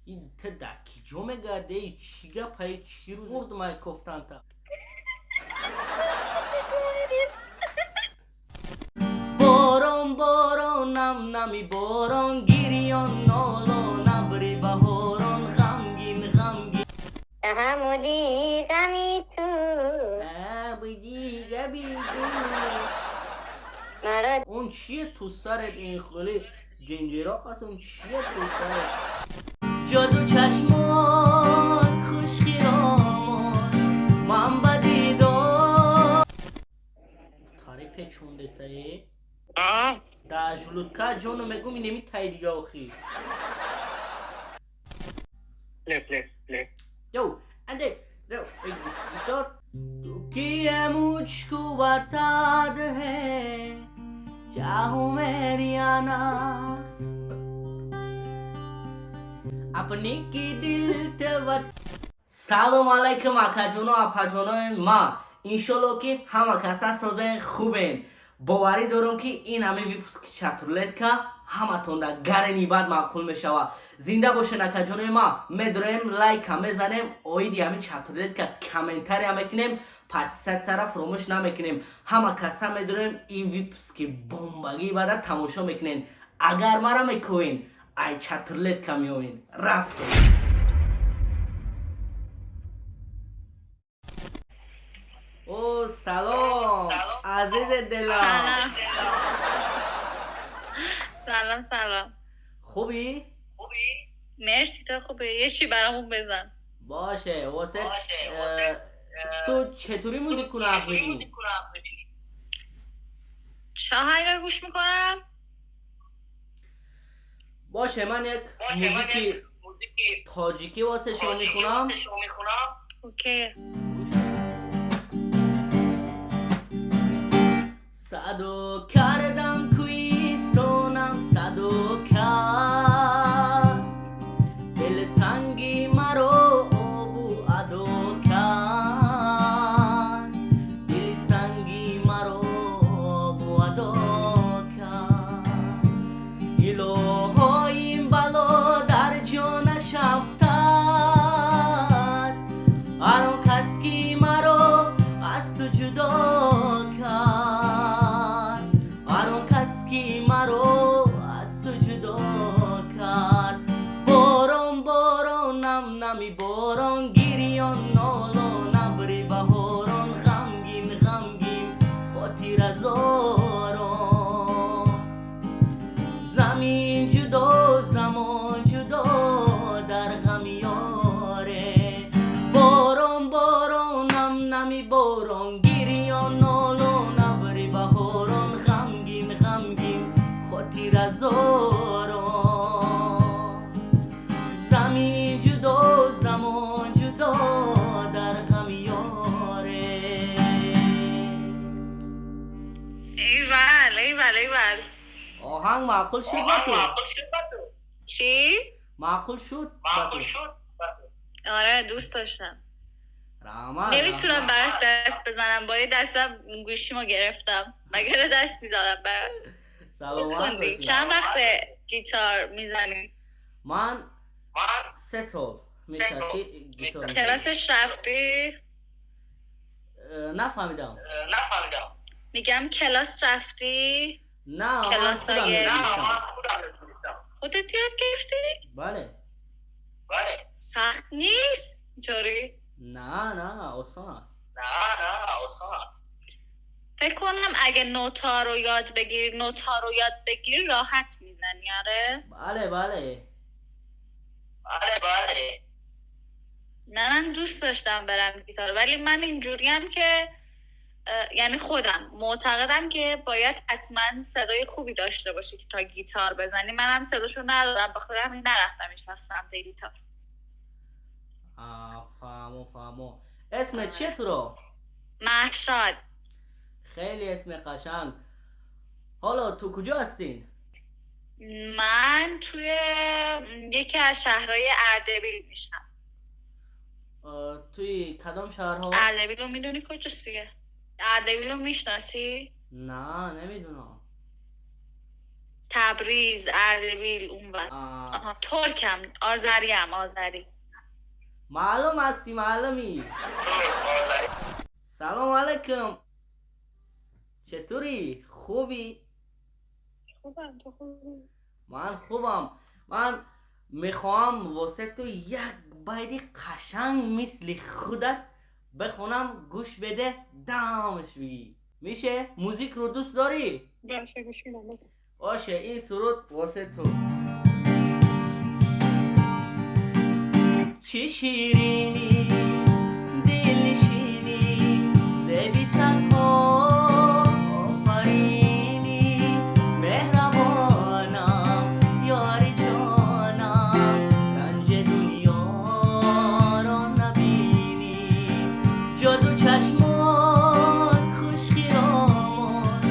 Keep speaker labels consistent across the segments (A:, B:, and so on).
A: Ин та дар киҷо мегарде? Чӣ гапае? Чӣ рӯз бурдмай кофтанта? Борон, борон, нам нами борон, гирён, нолон, абри баҳорон, ғамгин, ғамгин.
B: Таҳаммули ғами ту.
A: Биди габи ту.
B: Маро.
A: Он чие ту сарет? Ин хеле ҷинҷироқ аст. Он чие ту сарет? Ҷоду чашмон хушхиромон, ман ба дидор тари печондесае дар желудка. Ҷону мегум, инеми тай дига охи.
C: Play, play, play.
A: Yo, анде гитар कि मुझको बता दे, चाहूं मेरी आना अपनी की दिल ते. Салом алайкум, акаҷону апаҷонои ма. Иншолло, ки ҳама каса созен, хубен. Боварӣ дорам, ки ин ҳами выпуски чатрулетка ҳаматонда гарени бад маъқул мешавад. Зинда бошен, акаҷонои ма. Медроем, лайка мезанем, оиди ҳами чатрулетка комментария мекунем, подписатсияра фуромӯш намекунем. Ҳама каса медроем, ин выпуски бомбагӣ бада тамошо мекунем. Агар мара мекӯен, ай чатрулетка меоен. Рафтем. О, салом, азизи дилам.
D: سلام سلام سلام.
A: خوبی؟
D: مرسی، تو خوبه؟ یه چی برامون بزن.
A: باشه، واسه تو چطوری موزیک کنه حرف میبینی؟
D: چه آهنگایی گوش میکنم؟
A: باشه، من یک موزیکی تاجیکی واسه شما میخونم.
D: Okay.
A: Садо кардам кӯистонам, садо кард, дил санги маро обу адо кард, дили санги маро обу адо кард. Илоҳо, ин бало дар ҷонаш афтад, ҳар он кас ки маро аз ту ҷудо кард, ҳар он кас ки маро аз ту ҷудо кард. Борон, борон, нам нами борон, гирён, нолон, абри баҳорон, ғамгин, ғамгин, хотиразорон, замин ҷудо, замон ҷудо, дар ғами ёре. Борон, борон, нам нами борон, гирён, нолон, абри баҳорон, ғамгин, ғамгин, хотиразорон, замин ҷудо, замон ҷудо, дар ғами ёре.
D: ایول ایول ایول.
A: Оҳанг маъқул шуд ба ту?
D: چی؟
A: Маъқул шуд ба ту?
D: آره، دوست داشتم.
A: Раҳмат.
D: نمیتونم برات دست بزنم، با یه دستم گوشیمو گرفتم، مگر دست میزدم برات.
A: Саломат
D: خوندی.
A: бошӣ.
D: چند وقت گیتار میزنی؟
A: Ман 3 сол мешавад, ки гитор мезанам.
D: کلاسش رفتی؟
A: Нафаҳмидам.
D: میگم کلاس رفتی؟
A: На, ман
D: کلاس
A: худам
D: های
A: ёд гирифтам.
D: خودت یاد گرفتی؟
A: Бале.
D: سخت نیست اینطوری؟
A: На, на, осон аст.
D: فکر کنم اگه نوتا رو یاد بگیری، نوتا رو یاد بگیری راحت میزنی، آره.
A: Бале, бале.
D: نه، من دوست داشتم برم گیتار، ولی من اینجوریم که یعنی خودم معتقدم که باید حتما صدای خوبی داشته باشی که تا گیتار بزنی. منم صداشو ندارم، بخاطر همین نرفتم هیچ وقت سمت گیتار.
A: Фаҳмо, фаҳмо. اسمت چیه تو رو؟
D: مهشاد.
A: خیلی اسم قشنگ. حالا تو کجا هستین؟
D: من توی یکی از شهرهای اردبیل میشم.
A: توی کدام شهرها؟
D: اردبیل رو میدونی کجاست دیگه؟ اردبیل رو میشناسی؟
A: نه، نمیدونم.
D: تبریز، اردبیل، اونور. آها، ترکم، آذریم، آذری.
A: معلوم هستی، معلومی. سلام علیکم، چطوری؟ خوبی؟
E: خوبم، تو خوبی؟
A: من خوبم. من میخوام واسه تو یک بیت قشنگ مثل خودت بخونم، گوش بده، دمش بگی. میشه؟ موزیک رو دوست داری؟
E: باشه، گوش میدم.
A: باشه، این سرود واسه تو. چه شیرینی دلنشینی، زیبی صدها آفرینی، مهربانم یاری جانم، رنج دنیا را نبینی، جادو چشمان خوش خیامان،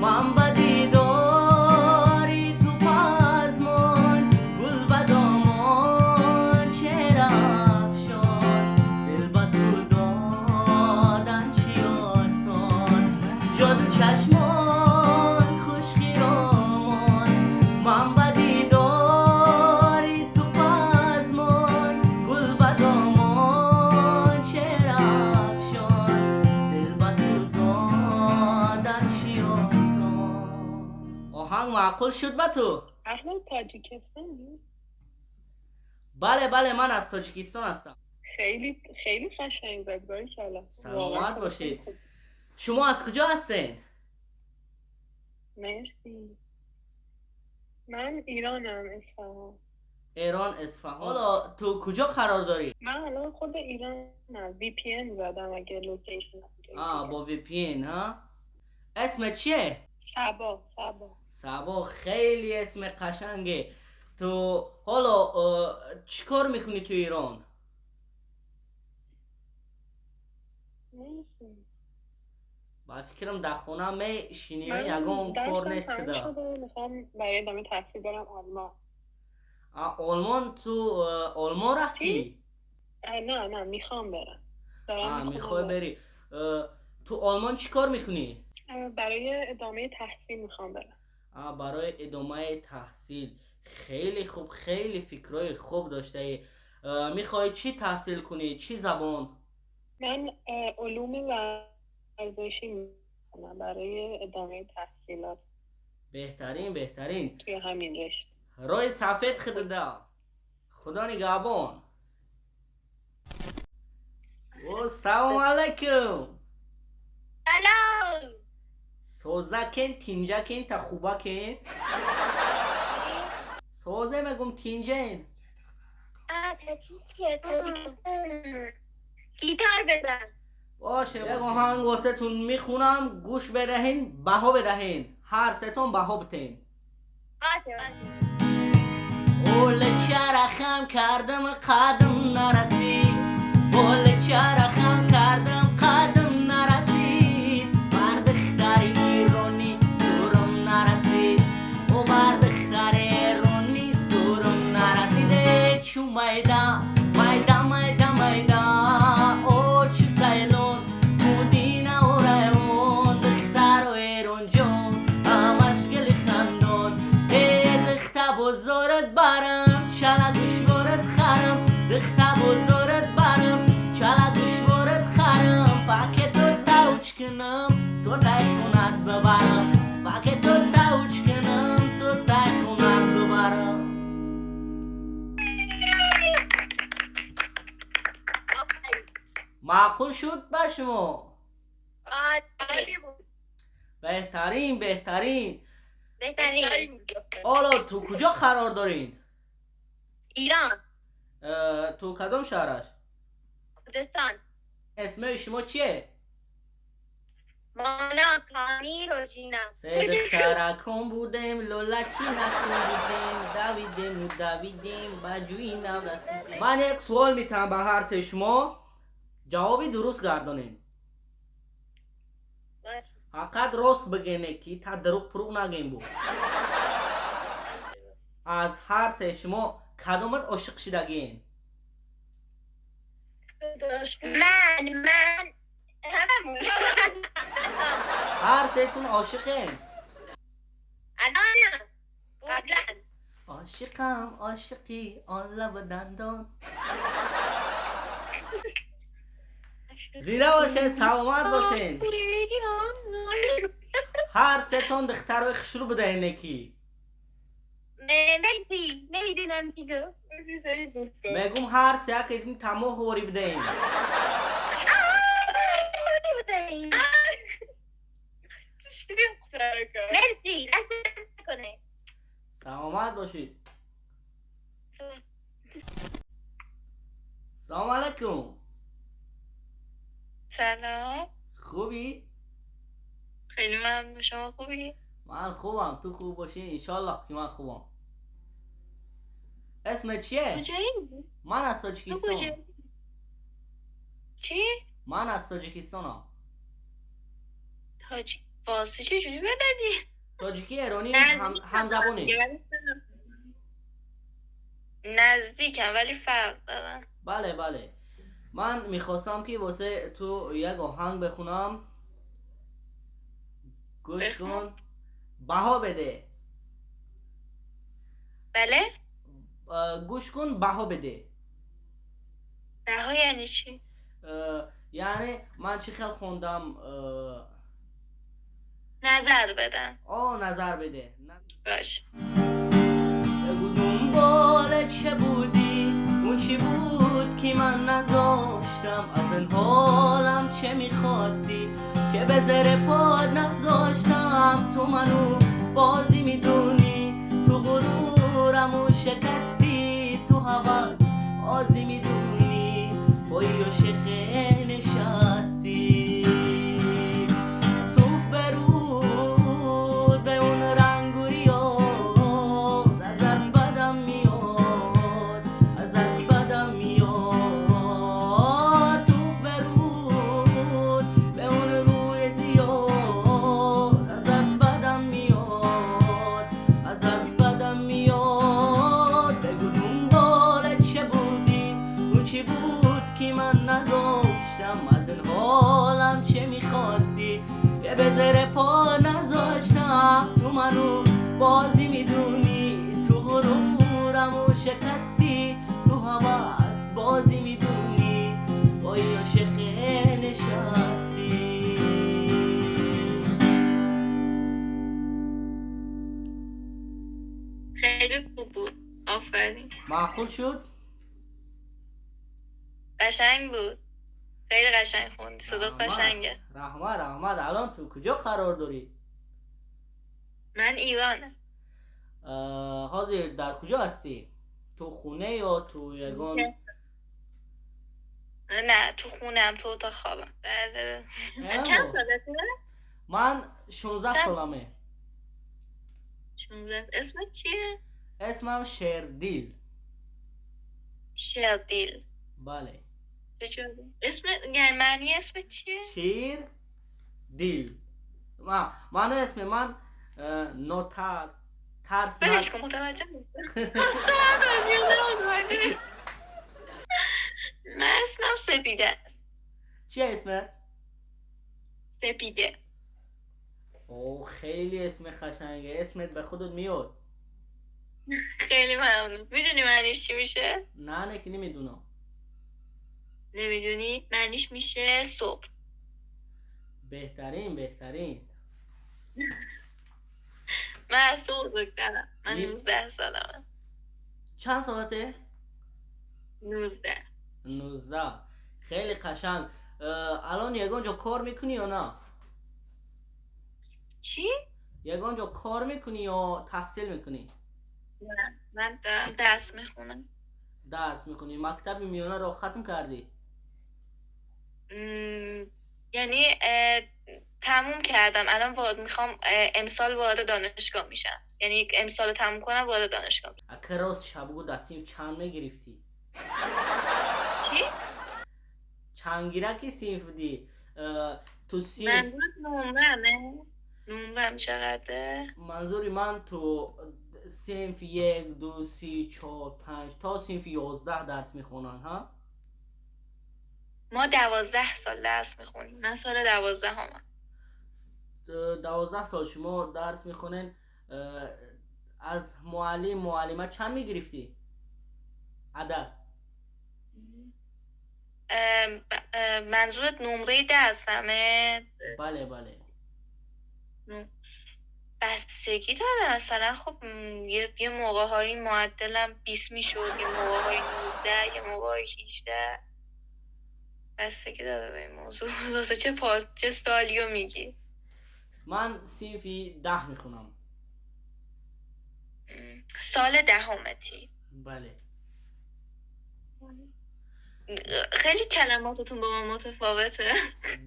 A: من به دیداری تو پزمان، گل به دامان چهره افشان، دل به تو دادن چی آسان، جادو چشمان خوش خیامان، من به دیداری تو پزمان، گل به دامان چهره افشان، دل به تو دادن چی آسان. آهنگ معقول شد به تو؟
E: اهل تاجیکستانی؟
A: بله بله، من از تاجیکستان هستم.
E: خیلی خیلی قشنگ زد، باریکلا.
A: سلامت
E: واقعا
A: باشید.
E: خوب.
A: شما از کجا هستین؟
E: مرسی. من ایرانم، اصفهان.
A: ایران، اصفهان. حالا تو کجا قرار داری؟
E: من الان خود ایرانم، VPN زدم، اگه location.
A: آه، با VPN ها. اسم چیه؟
E: صبا، صبا.
A: صبا، خیلی اسم قشنگه. تو حالا چیکار میکنی تو ایران؟
E: مرسی.
A: با فکرم در خونه میشینی،
E: من
A: یگان کار
E: درسم
A: نیست
E: تموم
A: ده.
E: شده، میخوام برای ادامه تحصیل برم آلمان.
A: آلمان؟ تو آلمان رفتی؟
E: چی؟ نه نه، میخوام برم، دارم میخونم
A: میخوای
E: برم.
A: بری. تو آلمان چیکار میکنی؟
E: برای ادامه تحصیل میخوام برم.
A: برای ادامه تحصیل. خیلی خوب، خیلی فکرای خوب داشته. میخوای چی تحصیل کنی؟ چی زبان؟
E: من علوم ورزشی میخونم برای ادامه تحصیلات.
A: بهترین، بهترین.
E: توی همین رشته.
A: راه سفید خدده، خدا نگهبان و سلام علیکم.
B: سلام.
A: سوزکن، تینجکن، تا خوبکن؟ سوزه میگم، تینجن؟
B: تاجیکه، تاجیکستان. گیتار بزن.
A: باشه، یک آهنگ واسه تون میخونم، گوش بدهین، بها بدهین، هر سه‌تون بها بتین.
B: باشه باشه.
A: اول چرخم کردم قدم نرسید، اول چرخم کردم قدم نرسید، بر دختر ایرانی زورم نرسید، او بر دختر ایرانی زورم نرسید. چو میدا میدا میدا میدا، او چو سیلون مدینه و ریون، دختر و ایران جون همش گل خندون. ای دختر بزرگ برم چلا گوشوارت خرم، دختر بزرگ برم چلا گوشوارت خرم، پاک تو تاوچ کنم تو تای خونت ببرم، پاک تو تاوچ کنم تو تای خونت ببرم. معقول شد به شما؟
B: عالی بود.
A: بهترین، بهترین.
B: بهترین.
A: حالا تو کجا قرار دارین؟
B: ایران.
A: تو کدام شهرش؟
B: کردستان.
A: اسم شما چیه؟
B: مانا، کانی، روژینا.
A: سه دخترکون بودیم، لولکی نکن بودیم، دویدیم و دویدیم با جویی نرسیدیم. من یک سوال میتم به هر سه شما، جوابی درست گردانین.
B: باشه.
A: فقط راست بگینه که تا دروغ پروغ نگیم بود. از هر سه شما کدومت عاشق شدگین؟
B: من هممون.
A: هر سه تون عاشقین؟
B: الان نه.
A: عاشقم عاشقی آن لب دندان. زیده باشین، سلامت باشین. هر سه تون دخترای خوشرو بوده اینکی.
B: مرسی، نمیدونم چی گفت.
A: میگم هر سه که تمام خوری بوده این.
B: مرسی، دست کنه.
A: سلامت باشید. سلام علیکم.
D: سلام.
A: خوبی؟
D: خیلی ممنون، شما خوبی؟
A: من خوبم، تو خوب باشی انشالله که من خوبم. اسمت چیه؟
D: کجایی؟
A: من از
D: تو
A: تاجیکستان.
D: کجایی؟ چی؟
A: من از تاجیکستانم.
D: تاجیک فارسی چجوری بلدی؟
A: تاجیکی ایرانی همزبانی.
D: نزدیکم ولی فرق دارم.
A: بله بله. من میخواستم که واسه تو یک آهنگ بخونم. گوش کن، بها بده.
D: بله؟
A: گوش کن، بها بده.
D: بها یعنی چی؟
A: یعنی من چی خیلی خوندم.
D: نظر بدم.
A: آه نظر بده.
D: باش.
A: بگو دنبال چه بودی، اون چی بود که من نذاشتم، از این حالم چه میخواستی که به زر پاد نذاشتم. تو منو بازی میدونی، تو غرورمو شکستی، تو هوس بازی میدونی، پای عاشق نشستی. توف برود به اون رنگوریات، ازت بدم میاد، ازت بدم میاد. توف برود به اون روی زیاد، ازت بدم میاد، ازت بدم میاد. بگو دنبال چه بودی، اون چی بود که من نذاشتم، از این حالم چه میخواستی که به زیر پا نذاشتم. تو منو بازی میدونی، تو غرورمو شکستی، تو هوس بازی میدونی، با عاشق نشستی.
D: خیلی خوب بود، آفرین.
A: معقول شد؟
D: قشنگ بود، خیلی قشنگ خوندی، صدات قشنگه.
A: رحمت رحمت. الان تو کجا قرار داری؟
D: من ایرانم.
A: حاضر در کجا هستی؟ تو خونه یا تو یگان؟
D: نه تو خونم، تو اتاق خوابم. بله. چند سالته؟
A: من 16 سالمه.
D: 16. اسمت چیه؟
A: اسمم شیردیل.
D: شیردیل.
A: بله.
D: اسم یعنی معنی اسم چیه؟
A: شیر دیل. معنی اسم من نوترس ترس.
D: ولش کن، متوجه نیستم. اصلا متوجه نیستم. من اسمم سپیده است.
A: چیه اسمت؟
D: سپیده.
A: اوه خیلی اسم قشنگه، اسمت به خودت میاد.
D: خیلی ممنون. میدونی معنیش چی میشه؟
A: نه که نمیدونم.
D: نمیدونی؟ معنیش میشه صبح.
A: بهترین بهترین.
D: من از تو بزرگترم. من 19 سالمه.
A: چند سالته؟
D: 19.
A: 19. خیلی قشنگ. الان یگان جا کار میکنی یا نه؟
D: چی؟
A: یگان جا کار میکنی یا تحصیل میکنی؟
D: نه من درس میخونم.
A: درس میخونی؟ مکتب میانه رو ختم کردی؟
D: یعنی تموم کردم. الان میخوام امسال وارد دانشگاه میشم. یعنی امسال تموم کنم وارد دانشگاه میشم.
A: اگه راست شب بگو دستیم چند میگرفتی؟
D: چی؟
A: چند گیرکی صنف بودی؟ تو صنف
D: منظور نمرمه؟ نمرم چقدره؟
A: منظوری من تو صنف 1 2 3 4 5 تا صنف 11 درس میخونن ها؟
D: ما 12 سال درس میخونیم. من سال 12 همم.
A: 12 سال شما درس میخونین. Аз муаллим, муаллима чанд мегирифтӣ адад?
B: منظورت نمره درسمه؟
A: بله بله.
B: بستگی داره. مثلا خب یه موقع هایی معدلم 20 میشد، یه موقع های 19، یه موقع های 18. بستگی داره به این موضوع. واسه چه سالیو میگی؟
A: من صنفی 10 میخونم.
B: سال دهمتی؟
A: بله.
B: خیلی کلماتتون با ما متفاوته.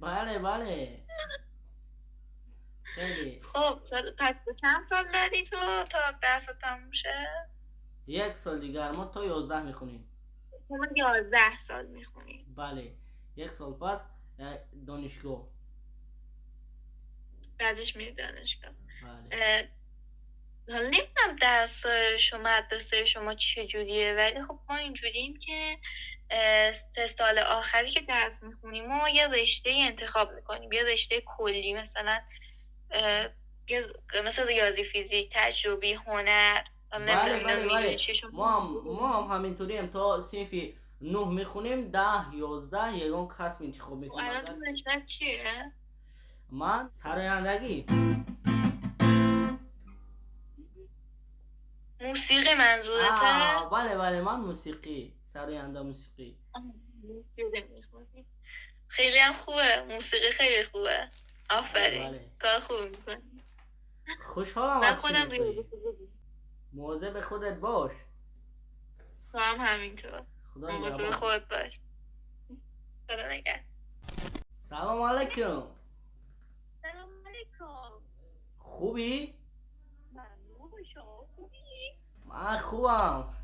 A: بله بله، خیلی.
B: خب پس چند سال داری تو تا درس تموم شه؟
A: یک سال دیگر. ما تا 11 میخونیم.
B: شما 11 سال میخونی؟
A: بله، یک سال پس دانشگاه.
B: بعدش میری دانشگاه؟
A: بله.
B: حالا نمیدونم درس شما، مدرسه شما چجوریه، ولی خب ما اینجوریم که 3 سال آخری که درس میخونیم ما یه رشته انتخاب میکنیم، یه رشته کلی، مثلا مثلا ریاضی، فیزیک، تجربی، هنر.
A: بله بله بله. ما هم همینطوری هم تا صنفی 9 میخونیم، 10، 11 یگان کسب انتخاب میکنیم.
B: الان تو رشته چیه؟
A: من سرایندگی.
B: موسیقی منظورته؟
A: بله بله، من موسیقی، سراینده موسیقی.
B: موسیقی میخونی؟ خیلی هم خوبه، موسیقی خیلی خوبه. آفرین.
A: بله.
B: کار خوب میکنی.
A: خوشحالم
B: من
A: از
B: خودم
A: شناسایی. مواظب خودت باش.
B: تو هم همینطور.
A: خدا
B: مواظب
A: نگهدار.
B: خودت باش. خدا نگهدار.
A: سلام علیکم.
B: سلام علیکم.
A: خوبی؟
B: ممنون، شما خوبی؟
A: من خوبم.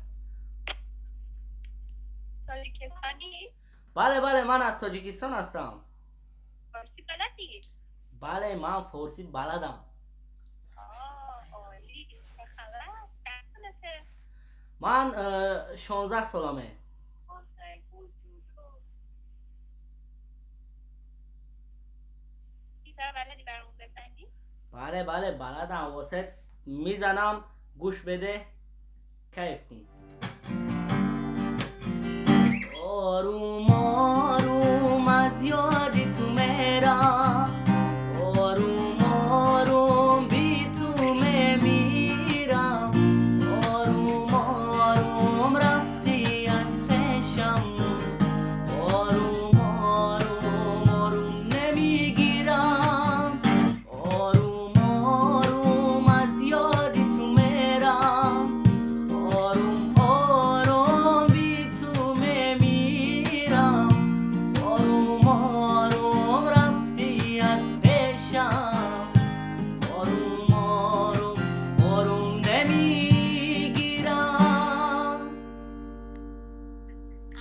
B: تاجیکستانی؟
A: بله بله، من از تاجیکستان هستم.
B: فارسی بلدی؟
A: بله، من فارسی بلدم.
B: عالی. چه خبر؟ چند سالته؟
A: من 16 سالمه.
B: گیتار بلدی برامون بزنی؟
A: بله بله بلدم، واسه میزنم، گوش بده، کیف کن. آروم آروم از یاد تو میرم، آروم آروم بی تو میمیرم، آروم آروم رفتی از پیشم، آروم آروم آروم نمیگیرم، آروم آروم از یاد تو میرم، آروم آروم بی تو میمیرم، آروم آروم رفتی از پیشم، آروم آروم آروم نمیگیرم.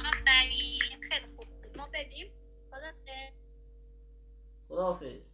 B: آفرین، خیلی خوب بود. ما بریم. خداحافظ.
A: خداحافظ.